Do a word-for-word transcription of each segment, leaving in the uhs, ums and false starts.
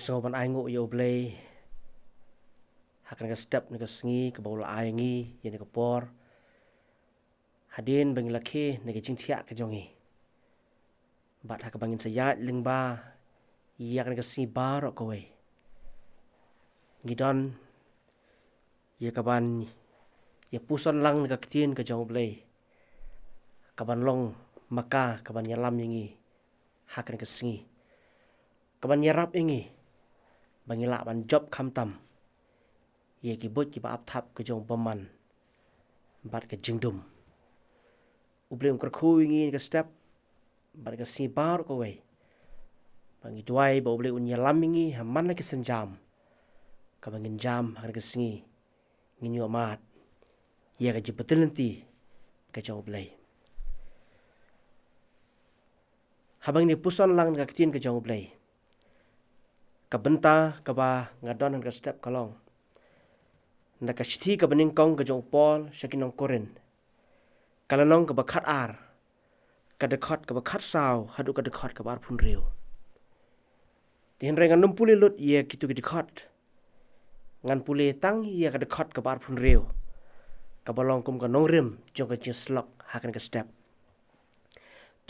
Sngewbha ban ai nguh ïa U Blei ha kane ka step, ne ka sngi kaba u la ai ngi ïa kane ka por, hadien ba ngi la khie na ka jingthiah ka jong ngi. Bad ha kaba ngin sa ïaid lyngba ïa kane ka sngi baroh kawei, ngi don ïa kaban ïa puson lang na ka ktien ka jong U Blei, kaban long ma ka kaban ïalam ïa ngi ha kane ka sngi, kaban ïarap ïa ngi ba ngin lah ban jop khamtam ïa ki buit kiba ap thap ka jong u bymman bad ka jingdum. U Blei un kyrkhu ïa ngi na ka step bad ka sngi baroh kawei. Ba ngi duwai ba U Blei un ïalam ïa ngi ha man la ki sienjam, kaba ngin jam ha ka sngi, ngin ïoh mad ïa ka jingpyntip lynti ka jong U Blei. Haba ngin ïa puson lang na ka ktien ka jong U Blei, ka bynta kaba nga don ha ka step ka long na ka shithi kaba nyngkong ka jong u Paul sha ki nong Korinth, ka lynnong kaba khat ar, ka dkhot kaba khat saw haduh ka dkhot kaba arphew hynriew. Te hynrei ngan ym pule lut ïa kito ki dkhot, ngan pule tang ïa ka dkhot kaba arphew hynriew, kaba long kum ka nongrim jong ka jingïasyllok ha kane ka step.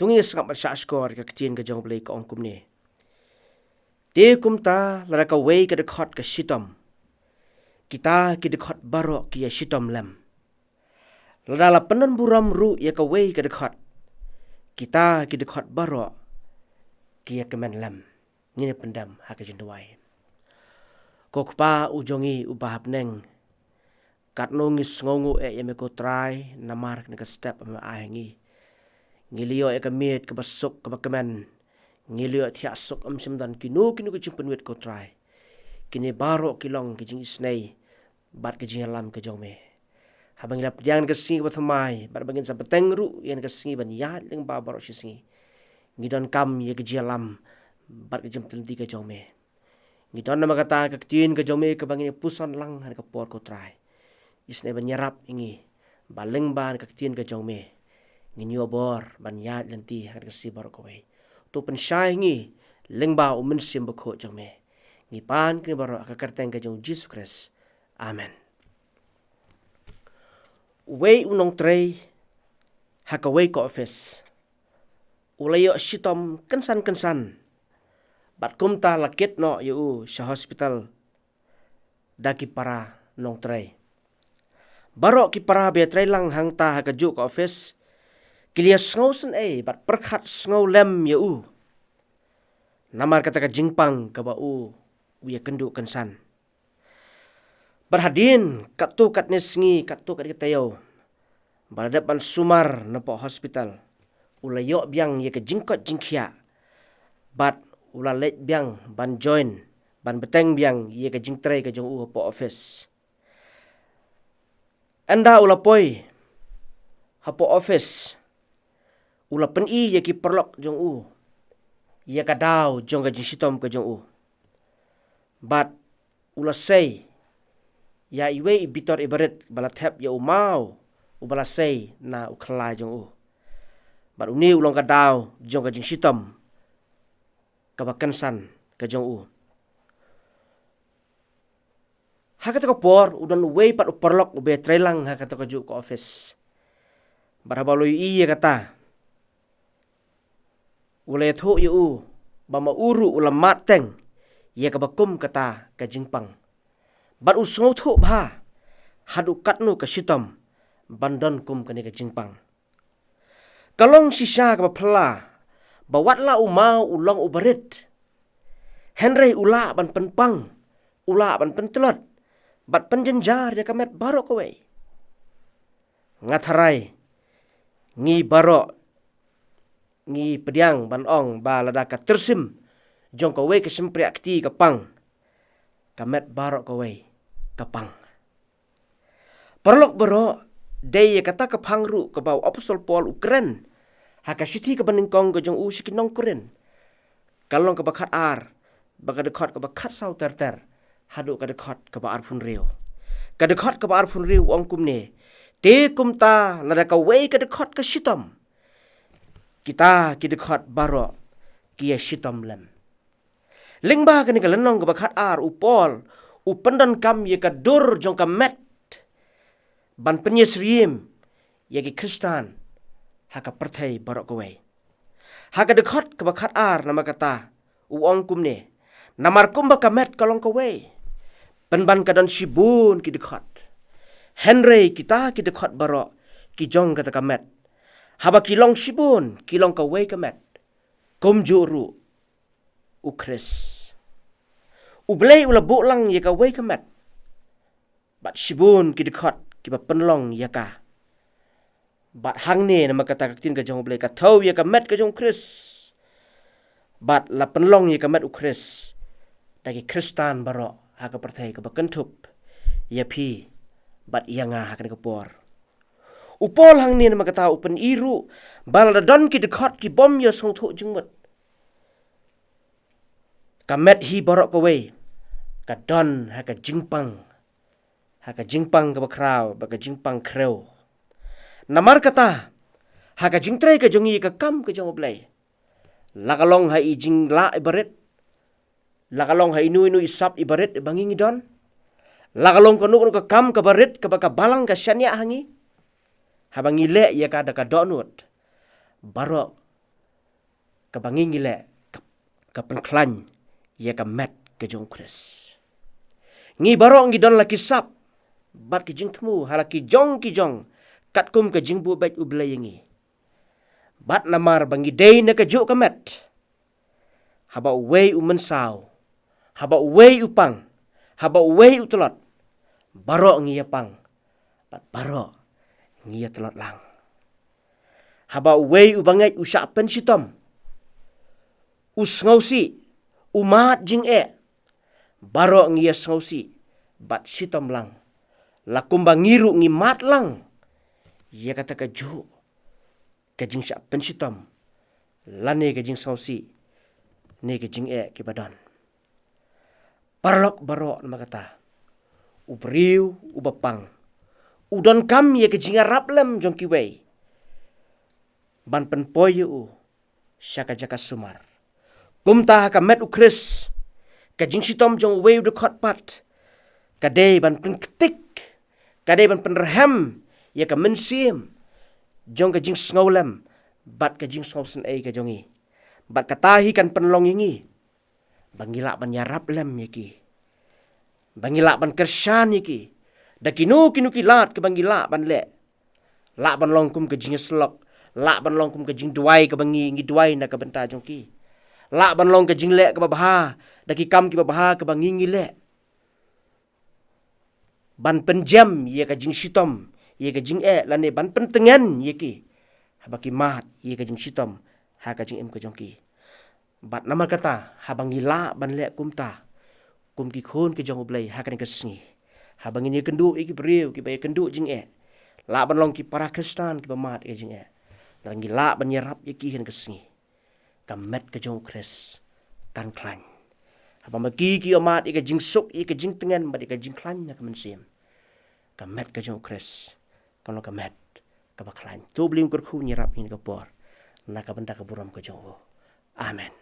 To ngin ïa sngap bad shahshkor ïa ka ktien ka jong U Blei, ka ong kumne: Te kumta, lada kawei ka dkhot ka shitom, kita ki dkhot baroh ki ïa shitom lem. Lada la pyndon burom ruh ïa kawei ka dkhot, kita ki dkhot baroh ki ïa kmen lem. Ngin ïa pyndem ha ka jingduwai. Ko Kpa u jong ngi uba ha bneng, katno ngi sngewnguh eh ïa me ko Trai, namar kane ka step me ai ha ngi. Ngi la ïoh ïa ka miet kaba suk kaba kmen. Ngi la ïoh thiah suk, ym shym don kino kino ka jingpynwit ko Trai. Kine baroh ki long ka jingisynei bad ka jingïalam ka jong me. Haba ngi la pdiang na ka sngi kaba thymmai bad ba ngin sa bteng ruh ïa na ka sngi ban ïaid lyngba baroh shi sngi, ngi donkam ïa ka jingïalam bad ka jingpyntip lynti ka jong me. Ngi don namar kata ka ktien ka jong me kaba ngin ïa puson lang ha ka por ko Trai. Isynei ban ïarap ïa ngi ba lyngba ka ktien ka jong me ngin ïoh bor ban ïaid lynti ha ka sngi baroh kawei. To pynshai ïa ngi lyngba U Mynsiem Bakhuid jong me. Ngi pan kine baroh ha ka kyrteng ka jong U Jisu Khrist. Amen. Uwei u nongtrei ha kawei ka office u la ïoh shitom kynsan kynsan, bad kumta la kit noh ïa u sha hospital da ki para nongtrei. Baroh ki para ba ïatrei lang hangta ha kajuh ka office ki la ïa sngewsynei bad pyrkhat sngewlem ïa u namar kata ka jingpang kaba u u ïa kynduh kynsan. Bad hadien katto katne sngi, katto katne ka taïew, ba la dep ban sumar napoh hospital, u la ïoh biang ïa ka jingkoit jingkhiah, bad u la leit biang ban join, ban bteng biang ïa ka jingtrei ka jong u hapoh office. Ynda u la poi hapoh office, u la pyni ïa ki paralok jong u ïa ka daw jong ka jingshitom ka jong u, bad u la sei ïa iwei i bitor i barit ba la thep ïa u maw uba la sei na u khyllai jong u. Bad une u long ka daw jong ka jingshitom kaba kynsan ka jong u. Ha kata ka por u don uwei pat u paralok uba ïatrei lang ha kata kajuh ka office. Bad haba u la ïohi ïa kata, u la ïathuh ïa u ba ma u ruh u la mad teng ïa kaba kum kata ka jingpang. Bad u sngewthuh bha haduh katno ka shitom ban don kum kane ka jingpang. Ka long shisha kaba phylla ba wat la u maw u long u barit, hynrei u lah ban pynpang, u lah ban pyntlot bad pynjynjar ïa ka met baroh kawei. Nga tharai ngi baroh ngi pdiang ban ong ba lada ka tyrsim jong kawei ka shympriah kti ka pang, ka met baroh kawei ka pang. Paralok baroh, dei ïa kata ka phang ruh kaba u Apostol Paul u kren ha ka shithi kaba nyngkong ka jong u sha ki nong Korinth, ka lynnong kaba khat ar, bad ka dkhot kaba khat saw ter ter haduh ka dkhot kaba arphew hynriew. Ka dkhot kaba arphew hynriew u ong kumne: Te kumta, lada kawei ka dkhot ka shitom, kita ki dkhot baroh ki ïa shitom lem. Lyngba kane ka lynnong kaba khat ar, u Paul u pyndonkam ïa ka dur jong ka met ban pynïasyriem ïa ki Khristan ha ka pyrthei baroh kawei. Ha ka dkhot kaba khat ar namar kata u ong kumne: Namar kumba ka met ka long kawei, pynban ka don shibun ki dkhot. Hynrei kita ki dkhot baroh ki jong kata ka met, haba ki long shibun, ki long kawei ka met, kumjuh ruh u Khrist. U Blei u la buh lang ïa kawei ka met bad shibun ki dkhot kiba pynlong ïa ka. Bad hangne namar kata ka ktien ka jong u Blei ka thew ïa ka met ka jong u Khrist, bad la pynlong ïa ka met u Khrist da ki Khristan baroh ha ka pyrthei, kaba kynthup ïa phi bad ïa nga ha kane ka por. U Paul hangne namar kata u pyni ruh ba lada don ki dkhot ki bym ïasngewthuh jingmut, ka met hi baroh kawei ka don ha ka jingpang, ha ka jingpang kaba khraw bad ka jingpang khrew. Namar kata, ha ka jingtrei ka jong ngi ïa ka kam ka jong u Blei, la ka long ha i jinglah iba rit, la ka long ha ino ino i sap iba rit iba ngi ngi don, la ka long kano kano ka kam kaba rit kaba ka Balang ka shaniah ha ngi, haba ngi leh ïa ka da ka dohnud, baroh kaba ngi ngi leh ka, ka pynkhlaiñ ïa ka met ka jong u Khrist. Ngi baroh ngi don la ki sap bad ki jingthmu ha la ki jong ki jong, katkum ka jingbuh beit u Blei ïa ngi. Bad namar ba ngi dei na kajuh ka met, haba uwei u mynsaw, haba uwei u pang, haba uwei u tlot, baroh ngi ïa pang bad baroh ngi ïa tlot lang. Haba uwei u bangeit u shah pynshitom, u sngewsih, u mad jingeh, baroh ngi ïa sngewsih bad shitom lang, la kumba ngi ruh ngi mad lang ïa kata kajuh ka jingshah pynshitom lane ka jingsngewsih ne ka jingeh kiba don. Paralok baroh, namar kata, u briew uba pang u donkam ïa ka jingïarap lem jong kiwei ban pynpoi ïa u sha ka jaka sumar. Kumta ha ka met u Khrist, ka jingshitom jong uwei u dkhot pat ka dei ban pynktik, ka dei ban pynrhem ïa ka mynsiem jong ka jingsngewlem bad ka jingsngewsynei ka jong ngi. Bad kata hi kan pynlong ïa ngi ba ngi lah ban ïarap lem ïa ki, ba ngi lah ban kyrshan ïa ki da kino kino ki lad kaba ngi lah ban leh. Lah ban long kum ka jingïasyllok, lah ban long kum ka jingduwai kaba ngi ngi duwai na ka bynta jong ki, lah ban long ka jingleh kaba bha da ki kam kiba bha kaba ngi ngi leh, ban pynjem ïa ka jingshitom, ïa ka jingeh, lane ban pyntngen ïa ki haba ki mad ïa ka jingshitom ha ka jingim ka jong ki. Bad namar kata, haba ngi lah ban leh kumta kum ki khun ki jong u Blei ha kane ka sngi, haba ngin ïakynduh ïa ki briew kiba ïakynduh jingeh, lah ban long ki para Khristan kiba mad ïa ka jingeh, lada ngi lah ban ïarap ïa ki ha kane ka sngi, ka met ka jong u Khrist kan khlaiñ. Haba ma ki ki ïa mad ïa ka jingsuk, ïa ka jingtngen bad ïa ka jingkhlaiñ na ka mynsiem, ka met ka jong u Khrist kan long ka met kaba khlaiñ. To u Blei un kyrkhu ïarap ïa ngi ha kane ka por na ka bynta ka burom ka jong u. Amen.